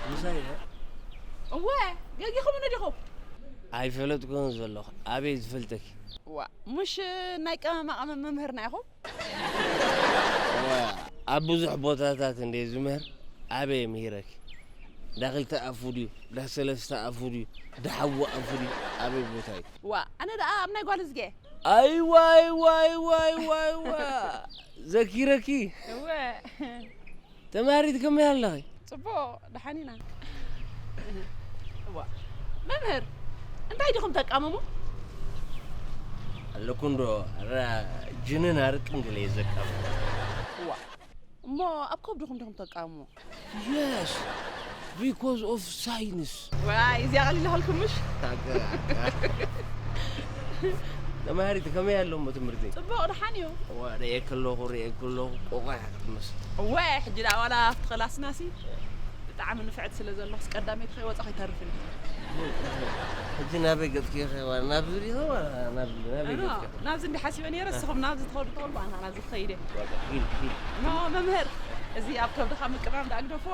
ምሳይ እወ፣ ገጊኹምኒ ዲኹም? ኣይፈለጥኩን ዘለኹ ኣበይ ዝፈልጠኪ። ዋ፣ ሙሽ ናይ ቀመማ ቀመም መምህርና ኢኹም? እወ፣ ኣብ ብዙሕ ቦታታት እንደ ዝምህር ኣበይ ምሂረኪ? ዳክልተ ኣፉ ድዩ? ዳሰለስተ ኣፉ ድዩ? ዳሓዉ ኣፉ ድዩ? ኣበይ ቦታ እዩ? ዋ፣ ኣነ ደኣ ኣብ ናይ ጓል እዝጌ። ኣይዋ ኣይዋ ኣይዋ ኣይዋ ኣይዋ ዘኪረኪ። እወ። ተማሃሪት ከመይ ኣለኺ? ጽቡቕ፣ ደሓን ኢና። እዋ፣ መምህር፣ እንታይ ዲኹም ተቃምሙ? ኣለኩ እንዶ፣ ራ- ጅንን ኣርቅን ገለ እየ ዘቃምም። እዋ፣ እሞ ኣብ ከብድኹም ዲኹም ተቃምሙ? Yes, because of science. ዋይ፣ እዚኣ ቀሊላ ኸልኩም ምሽ? ተማሃሪት ከመይ ኣሎ እሞ ትምህርቲ? ጽቡቕ፣ ደሓን እዩ። እዋ ርእየኪ ኣለኹ ርእየኪ ኣለኹ ቆቋሕ ክትመስል። እወ ሕጂ ደኣ ዋላ ኣብቲ ክላስናሲ ብጣዕሚ ንፍዕቲ ስለ ዘለኹስ ቀዳመይቲ ከይወጻኹ ኣይተርፍን። ሕጂ ናበይ ገጽኪ ኢኺ ዋላ ናብዚ ዲኺ ዋላ ናብ ናበይ ኣኖ ገጽኪ? ናብዚ እንዲ ሓሲበ ነይረ እስኹም ናብዚ ትኸዱ ትበሉ ኣና ናብዚ ክኸይድ እየ። ዋላ ሂድ ሂድ። ኖ መምህር እዚ ኣብ ከብድኻ ምቅማም ደኣ ግደፍዎ።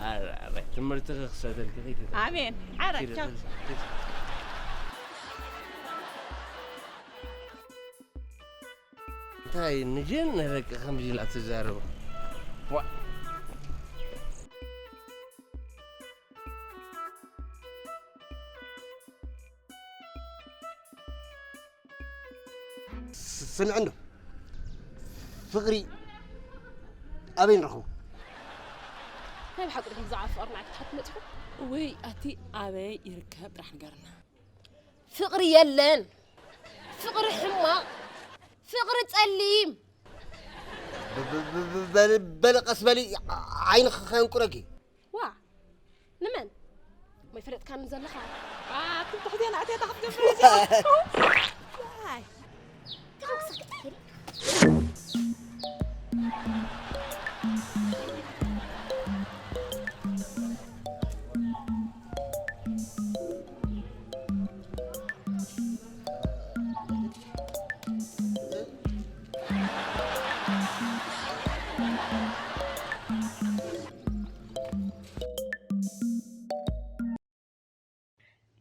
ኣረ ኣረ ትምህርትኺ ክሰተልኪ ኺድ። ኣሜን። ኣረ ኪድ ቻው። ኺድ። እንታይ ንጀን ንደቂ ከምዚ ኢላ ትዛረቡ? ዋ ስምዕ እንዶ ፍቕሪ ኣበይ ንረኽቦ? ናይ ብሓቂ ዲኹም ብዛዕባ ፍቕሪ ንዓይ ክትሓቱ መጺኹም? ወይ ኣቲ ኣበይ ይርከብ ጥራሕ ንገርና። ፍቕሪ የለን። ፍቕሪ ሕማቕ። ፍቕሪ ጸሊም። በሊ ቀስ በሊ ዓይንኺ ከየንቁረኪ። ዋእ! ንመን? እሞ ኣይፈለጥካኒ ዘለኻ? ኣቲ ትሕቴና ኣትያ ታኽት ገብረ እዚኣ። ዋይ!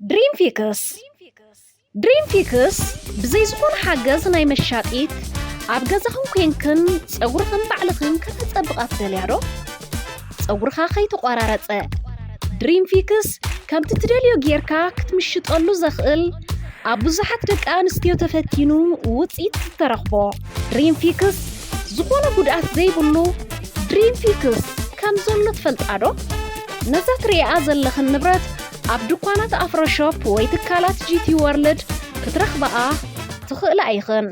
ድሪም ፊክስ ድሪም ፊክስ ብዘይ ዝኾነ ሓገዝ ናይ መሻጢት ኣብ ገዛኹም ኮንክን ጸጉርኽን ባዕልኽን ከተጸብቓ ትደልያ ዶ? ጸጉርኻ ከይተቖራረጸ ድሪም ፊክስ ከምቲ ትደልዮ ጌርካ ክትምሽጠሉ ዘኽእል ኣብ ብዙሓት ደቂ ኣንስትዮ ተፈቲኑ ውጽኢት ዝተረኽቦ ድሪም ፊክስ ዝኾነ ጉድኣት ዘይብሉ ድሪም ፊክስ ከም ዘሎ ትፈልጣ ዶ? ነዛ ትርእይኣ ዘለኽን ንብረት ኣብ ድኳናት ኣፍሮ ሾፕ ወይ ትካላት ጂ ቲ ወርልድ ክትረኽብኣ ትኽእላ ኢኽን።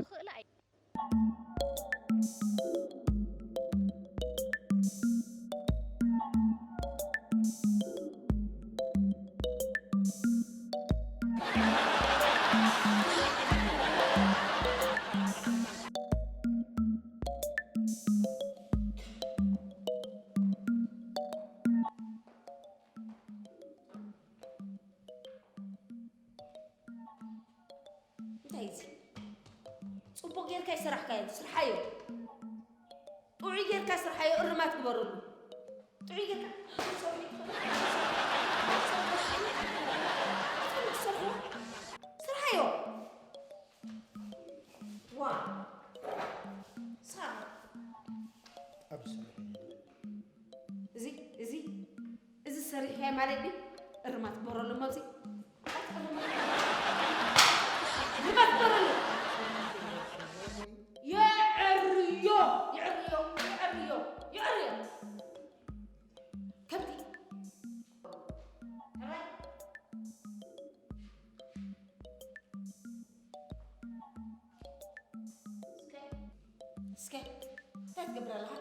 እንታይ እዚ? ጽቡቕ ጌርካ ይሰራሕካዮ፣ ስርሓዮ። ጥዑይ ጌርካ ስርሓዮ፣ እርማት ግበረሉ። ጥዑይ ጌርካ ስርሓዮ። ዋ ሳራ ኣብዚ እዚ እዚ እዚ ሰሪሕካዮ ማለት ድዩ? እርማት ግበረሉ እሞ ኣብዚ እርማት ግበረሉ። የዕርዮ የዕርዮ የዕርዮ የዕርዮ ከብቲ ሕራይ እስከ እንታይ ትገብር ኣለኻ?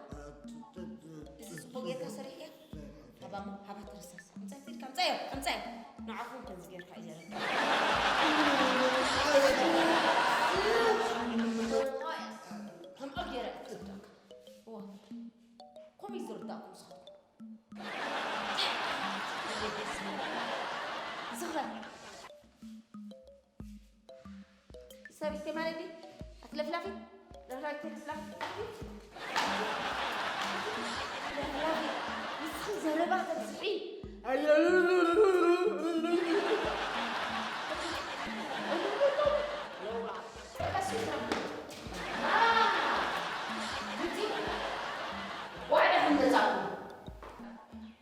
እዚ ጽቡቕ ጌርካ ሰሪሕያ? ሃባ ሃባ ትርሳስ። ኣምጻይ ትልካ ኣምጻዮ ኣምጻዮ። ንዓኹም ከምዚ ጌርካ እዩ ዘረካ። ከምኦም ጌረ ክጽብደካ። እዋ ከምኡ እዩ ዝርዳእኩም ንስኻትኩም። ዝኽረ ሰብይቲ ማለት ድዩ? ኣትለፍላፊት ለፍላፊት ለፍላፊት ለፍላፊት ንስኺ ዘረባ ተብዝሒ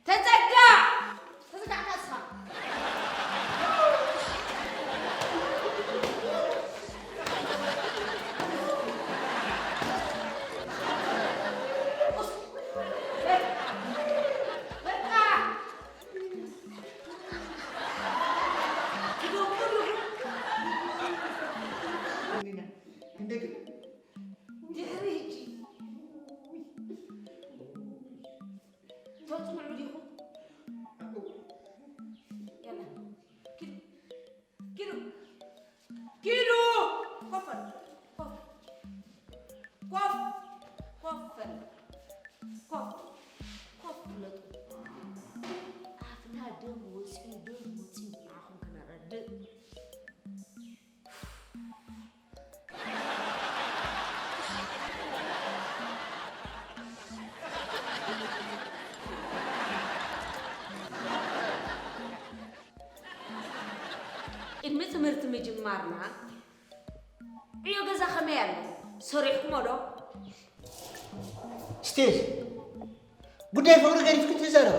ተጸጋዕ! ተዘጋዕካ እስኻ። በቃ! ትገብሩ ኣለኹም። ድሕሪ ሕጂ ተጽንዑ ዲኹም? ያላ፣ ኪዱ፣ ኪዱ፣ ኪዱ! ኮፍ በል፣ ኮፍ፣ ኮፍ፣ ኮፍ በል፣ ኮፍ፣ ኮፍ ፍለጡ። ኣፍና ደም ወፂኡ፣ ደም ወፂኡ፣ ንዓኹም ክነረድእ። ቅድሚ ትምህርቲ ምጅማርና ዕዮ ገዛ ከመይ ኣሎ? ሰሪሕኩሞ ዶ? ስቴል፣ ጉዳይ ፍቕሪ ገዲፍኪ ትዛረባ?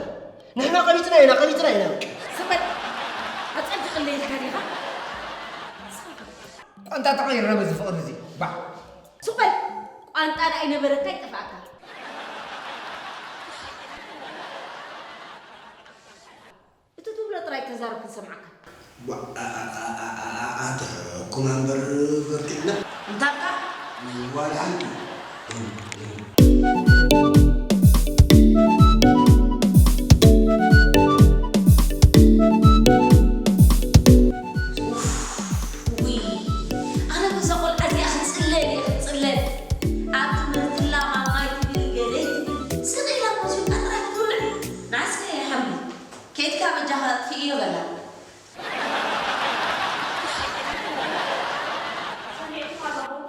ንሕና ቀቢጽና ኢና፣ ቀቢጽና ኢና፣ በቃ። ስቕ በል። ኣጸብቕለይ ኢልካ ዲኻ? ቋንጣ ተቐይርና በዚ ፍቕሪ እዚ። ባዕ። ስቕ በል። ቋንጣ ደኣ ኣይነበረካ ኣይጠፍኣካ። እቲ ትብሎ ጥራይ ተዛረብ ክንሰምዓካ። ዋ፣ ኣ-፣ ኣ-፣ ኣ-፣ ኣ-፣ ኣ-፣ ኣተ ኮማንደር በርቲዕና። እንታልካ? ዋላ ሓንቲ። ኡፍ፣ ውይ፣ ኣነ በዛ ቆልዓ እዚኣ ክጽለል እየ፣ ክጽለል። ኣብ ትምህርቲ ላማ ማይ ትብል ገለ ትብል። ስቕ ኢላ ሙዚቃ ጥራይ ክትውልዕ። ናስከ ሓምሊ፣ ኬድካ በጃኻ ኣጥፍእዮ በላ። ሰሚዕኩም ኣለኹም?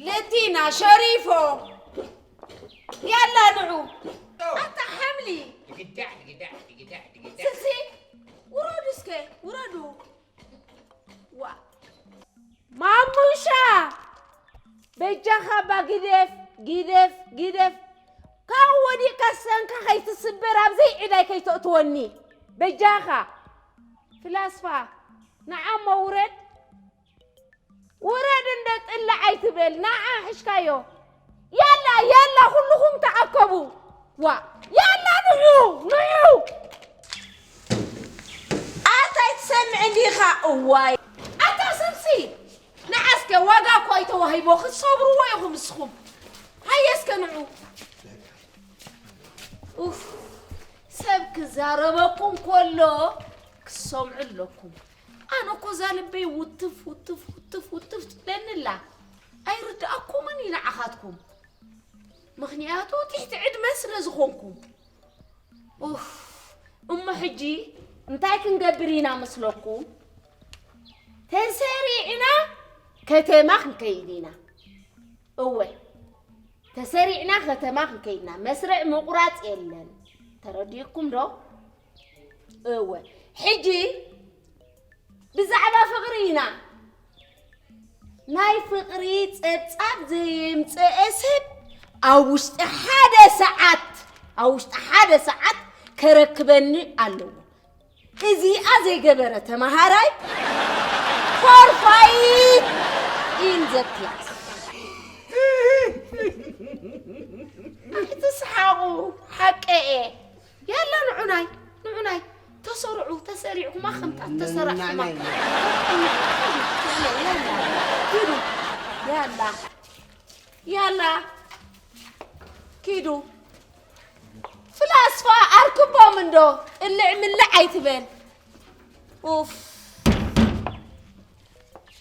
ለቲና ሸሪፎ፣ ያላ ንዑ። ኣታ ሓምሊ፣ ድግዳዕ፣ ድግዳዕ፣ ድግዳዕ፣ ድግዳዕ። ስልሲ፣ ውረዱ እስከ፣ ውረዱ። ዋ። ማሙሻ፣ በጃኻ እባ ግደፍ፣ ግደፍ፣ ግደፍ። ካብኡ ወዲቕካ ሰንካ ከይትስበር፣ ኣብ ዘይዕዳይ ከይተእትወኒ። በጃኻ። ፍላስፋ፣ ንዓ እሞ ውረድ። ውረድ እንደ ጥላዕ ኣይትበል፣ ንዓ ሕሽካዮ። ያላ፣ ያላ፣ ኩልኹም ተኣከቡ። ዋ፣ ያላ፣ ንዑ፣ ንዑ። ኣታ ኣይትሰምዕን ዲኻ? እዋይ። ኣታ ስልሲ፣ ንዓ እስከ ዋጋ እኮ ኣይተዋሂቦ፣ ክትሰብርዎ ኢኹም ንስኹም። ሃየ እስከ ንዑ። ኡፍ፣ ሰብ ክዛረበኩም ከሎ ክትሰምዑ ኣለኩም። ኣነ እኮ እዛ ልበይ ውትፍ፣ ውትፍ፣ ውትፍ፣ ውትፍ ትብለኒ ኣላ። ኣይርድኣኩምን እዩ ንዓኻትኩም። ምኽንያቱ ትሕቲ ዕድመ ስለ ዝኾንኩም። ኡፍ፣ እሞ ሕጂ እንታይ ክንገብር ኢና መስለኩም? ተሰሪዕና ከተማ ክንከይድ ኢና። እወ፣ ተሰሪዕና ከተማ ክንከይድ ኢና። መስርዕ ምቑራጽ የለን። ተረዲእኩም ዶ? እወ። ሕጂ ብዛዕባ ፍቕሪ ኢና። ናይ ፍቕሪ ጸብጻብ ዘየምጸአ ሰብ ኣብ ውሽጢ ሓደ ሰዓት፣ ኣብ ውሽጢ ሓደ ሰዓት ከረክበኒ ኣለዎ። እዚኣ ዘይገበረ ተማሃራይ forfeit in the class። ኣይትስሓቑ፣ ሓቀየ። ያላ ንዑናይ፣ ንዑናይ። ተሰርዑ፣ ተሰሪዕኩማ ከምታ ተሰራዕኩማ። ናይ፣ ናይ፣ ናይ። ያላ፣ ኪዱ። ያላ። ያላ። ኪዱ። ፍላስፋ ኣርክቦም እንዶ፣ እልዕ ምልዕ ኣይትበል። ኡፍ።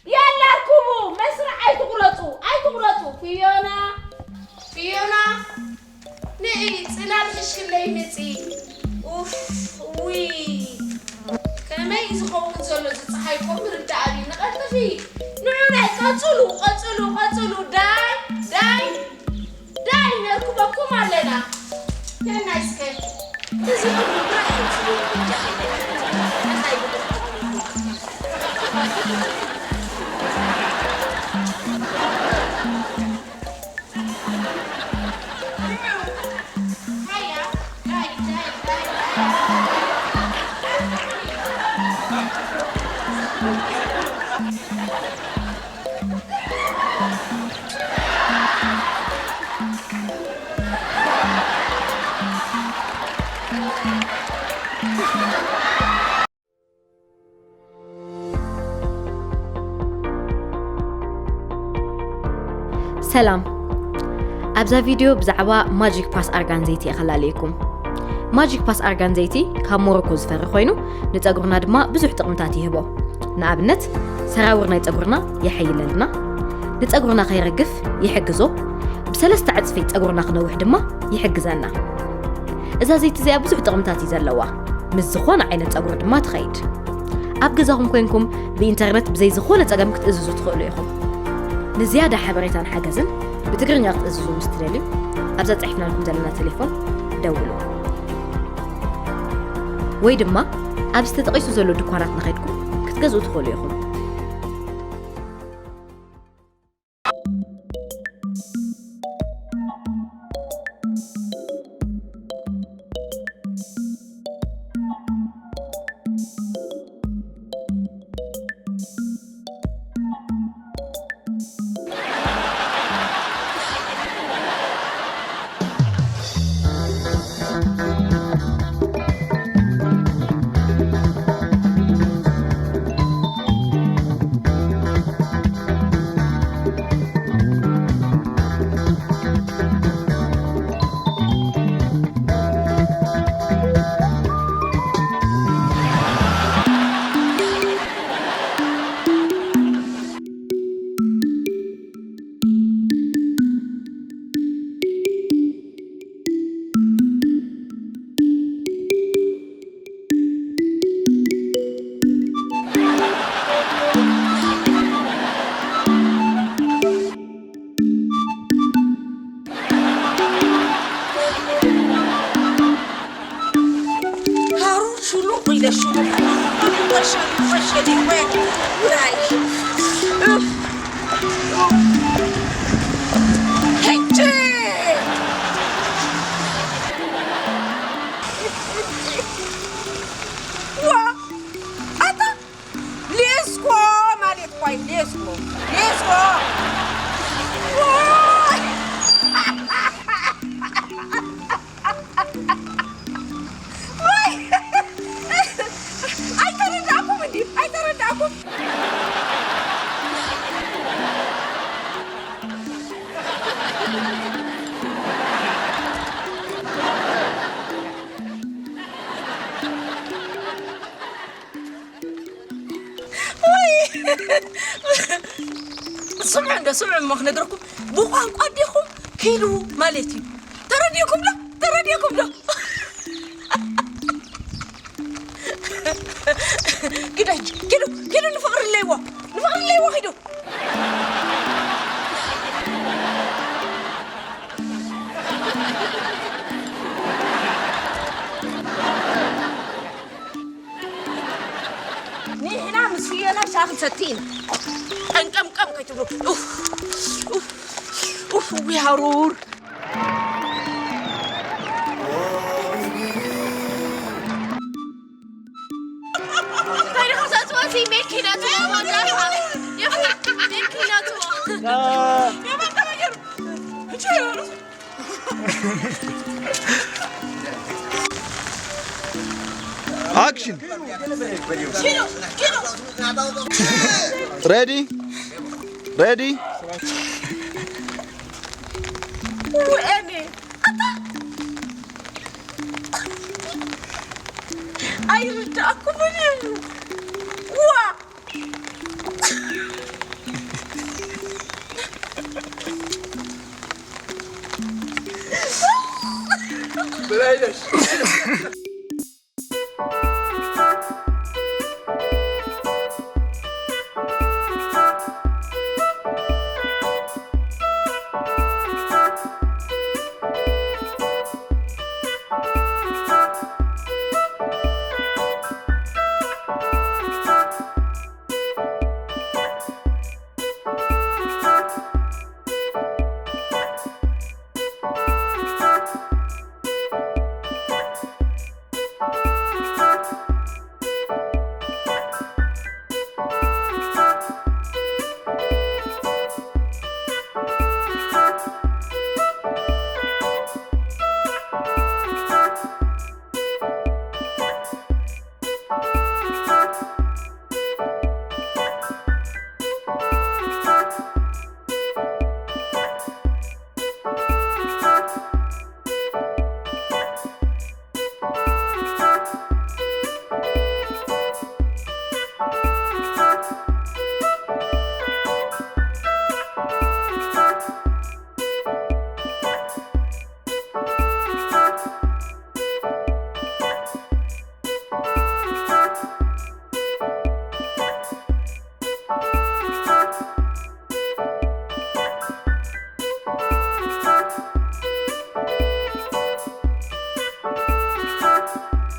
ያላ ኣርክቡ፣ መስርዕ ኣይትቑረጹ፣ ኣይትቑረጹ። ፍዮና፣ ፍዮና፣ ንዒ፣ ጽላል ሕሽክለይ ምጺ። ኡፍ፣ ውይ፣ ከመይ እዩ ዝኸውን ዘሎ እዚ ጸሓይ እኮ ምርዳእ ኣብዩኒ። ቀልጥፊ፣ ንዑ ናይ፣ ቀጽሉ፣ ቀጽሉ፣ ቀጽሉ። ዳይ፣ ዳይ። ዳይ ነርክበኩም ኣለና። ነናይ እስከ እዚኦም ምብራህ እዮም ዝብሉ በጃ። ነናይ ብድርቆም። ሃያ፣ ዳይ፣ ዳይ፣ ዳይ፣ ዳይ። ሰላም። ኣብዛ ቪድዮ ብዛዕባ ማጂክ ፓስ ኣርጋን ዘይቲ እየ ከላለየኩም። ማጂክ ፓስ ኣርጋን ዘይቲ ካብ ሞሮኮ ዝፈሪ ኮይኑ፣ ንጸጉርና ድማ ብዙሕ ጥቕምታት ይህቦ። ንኣብነት፣ ሰራውር ናይ ጸጉርና የሐይለልና፣ ንጸጉርና ከይረግፍ ይሕግዞ፣ ብሰለስተ ዕጽፊ ጸጉርና ክነውሕ ድማ ይሕግዘና። እዛ ዘይቲ እዚኣ ብዙሕ ጥቕምታት እዩ ዘለዋ። ምስ ዝኾነ ዓይነት ጸጉሪ ድማ ትኸይድ። ኣብ ገዛኹም ኮይንኩም ብኢንተርነት ብዘይ ዝኾነ ጸገም ክትእዝዙ ትኽእሉ ኢኹም። ንዝያዳ ሓበሬታን ሓገዝን ብትግርኛ ክትእዝዙ ምስ ትደልዩ፣ ኣብዛ ጸሒፍናልኩም ዘለና ቴሌፎን ደውሉ። ወይ ድማ ኣብ ዝተጠቒሱ ዘሎ ድኳናት ንኸድኩም ክትገዝኡ ትኽእሉ ኢኹም። ሹሉቕ ኢለ ሹሉቕ። ወሸሊ፣ ወሸሊ፣ ወይ፣ ውራይ። ሄጂ! ዋ! ኣታ! ሌስኮ ማለት እኮ እዩ፣ ሌስኮ፣ ሌስኮ። ዋ! ኣይተረዳእኩም እንዲ ኣይተረዳእኩም። ወይ! ስምዑ እንዶ፣ ስምዑ እሞ ክነግረኩም። ብቋንቋ ኣዴኹም ኪዱ ማለት እዩ። ተረዲእኩም ዶ? ተረዲእኩም ዶ? ኪዱ ሕጂ፣ ኪዱ፣ ኪዱ ንፍቕሪ ኣለይዎ። ንፍቕሪ ኣለይዎ ኪዱ። ንሕና ምስ ፍየላ ሻሂ ክንሰቲ ኢና። ቀንቀምቀም ከይትብሉ። ኡፍ፣ ኡፍ፣ ኡፍ፣ ኡፍ፣ ዊ ሃሩር። እንታይ ኢኻ ዘእትዎ? እዚ ሜኪ ነትዎ፣ ወላሂ። የፍታ፣ ሜኪ ነትዎ። Action. Ready? Ready? ወይኔ፣ ኣታ፣ ኣይርዳእኩምን እዩ። ዋ!